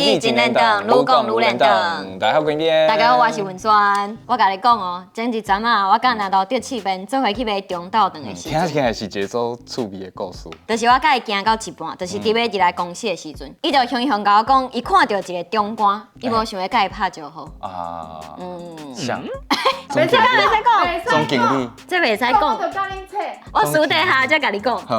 語真輪轉，愈講愈輪轉。大家好，我是大家好，我是文萱。我共你講哦，前一陣啊，我佮拿到竹刺面做伙去買中晝頓的時陣，聽起來是一個足趣味的故事。就是我佮伊行到一半，就是佇欲入來公司的時陣，伊就雄雄共我講，伊看著一個長官，伊無想欲佮伊拍招呼。啊，像，袂使講，袂使講，總經理，這袂使講。我私底下才共你講。好。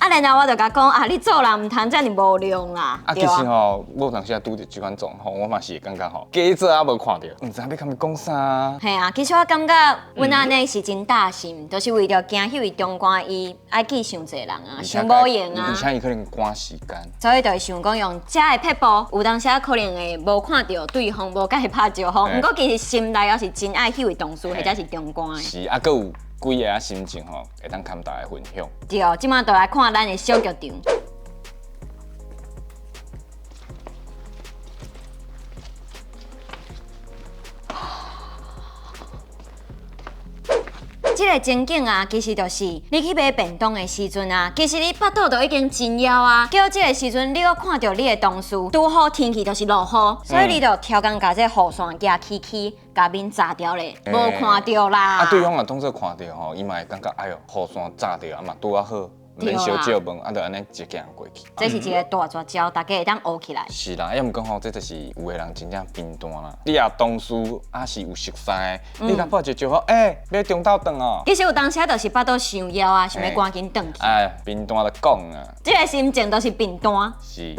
啊，然後我就共講啊，你做人毋通遮爾無量啦。啊，其實吼，我有當時啊拄著這款狀況，我嘛是會感覺吼，假做啊無看著，毋知影欲共伊講啥。嘿啊，其實我感覺阮按呢是真大心，就是為著驚彼位長官伊愛記傷濟人啊，傷無閒啊。而且伊可能趕時間。所以就會想講用遮的撇步，有當時可能會無看著對方，無共伊拍招呼。毋過其實心內猶是真愛彼位同事或者是長官的。是啊，閣有幾个仔心情吼，會當共大家分享。對，這馬就來看咱的小劇場。這個情景啊，其實就是你去買便當的時陣啊，其實你腹肚都已經真枵啊。結果這個時陣你閣看著你的同事，拄好天氣就是落雨，所以你就超工共這雨傘舉起起，共面罩著咧，無看著啦。啊，對方若當做看著吼，伊嘛會感覺哎喲，雨傘罩著啊嘛拄仔好。免相借問，啊，就按呢一行過去。這是一個大絕招，大家會當學起來。是啦，抑毋過吼，這就是有的人真正貧惰啦。你若同事抑是有熟似的，你共拍一招呼，欸，欲中晝頓哦。其實有當時就是腹肚傷枵啊，想欲趕緊轉去。哎，貧惰就講啊。這個心情就是貧惰。是。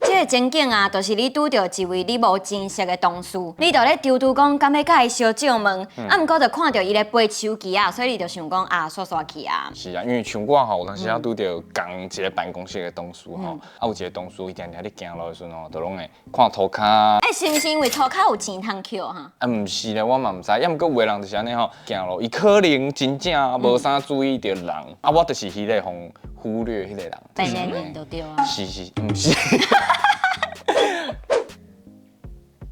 這個情景啊，就是你拄著一位你無真熟的同事，你就咧躊躇講，敢欲共伊相借問，啊，毋過就看著伊咧背手機啊，所以你就想講啊，煞煞去啊。是啊，因為像我吼，有當時啊拄著仝一個辦公室的同事吼，啊有一個同事伊定定咧行路的時陣吼，就攏會看塗跤。欸，是毋是因為塗跤有錢通抾哈？啊，毋是咧，我嘛毋知，抑毋過有的人就是按呢吼，行路伊可能真正無啥注意著人，啊，我就是彼個予忽略彼個人。變臉就對啊。是是，毋是。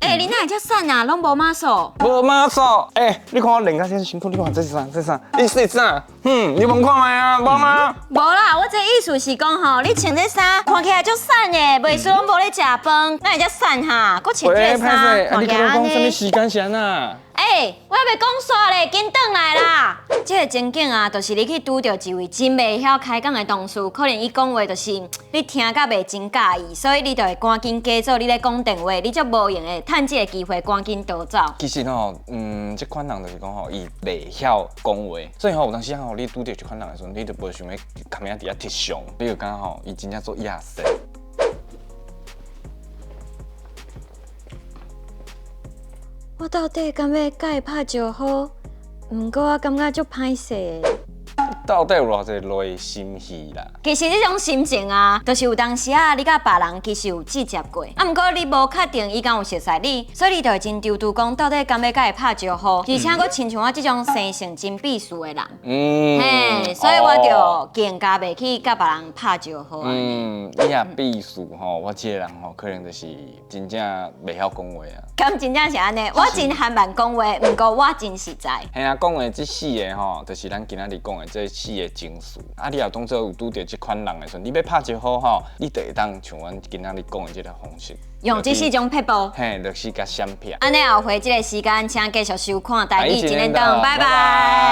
欸，你哪會遮瘦啊？攏無馬數。無馬數。欸，你看我練甲遮辛苦，你看這是啥？這是啥？你是啥？哼，你問看覓啊？無嗎？無啦，我這意思是講吼，你穿這衫看起來足瘦的，袂輸攏無咧食飯，哪會遮瘦哈？閣穿這衫看起來按呢？你講啥物時間是按怎？欸，我猶未講煞咧，緊轉來啦！這個情景啊，就是你去拄著一位真袂曉開講的同事，可能伊講話就是你聽甲袂真佮意，所以你就會趕緊假做你咧講電話，你足無閒的，趁這個機會趕緊逃走。其實吼，這款人就是講吼，伊袂曉講話，所以吼有當時吼，你拄著這款人的時陣，你就無想欲共伊佇遐翕相，你就感覺吼，伊真正做亞瑟。我到底敢欲共伊拍招呼？毋過我感覺足歹勢的。到底有偌濟內心戲啦？其實這種心情啊，就是有當時啊，你佮別人其實有接觸過，啊，毋過你無確定伊敢有熟似你，所以你就會真躊躇講到底敢欲共伊拍招呼，而且閣親像我這種生性真避暑的人，嘿，所以我就更加袂去佮別人拍招呼。嗯，你若避暑吼，我這個人吼，可能就是真正袂曉講話啊。敢真正是按呢？我真含慢講話，毋過我真實在。嘿啊，講的這四个吼，就是咱今仔日講的這四個情緒。啊，你若當做有拄著這款人的時陣，你欲拍招呼吼，你就會當像阮今仔日講的這个方式，用這四種撇步，嘿，就是共閃避。按呢後回這个時間，請繼續收看《台語一連檔》，拜拜。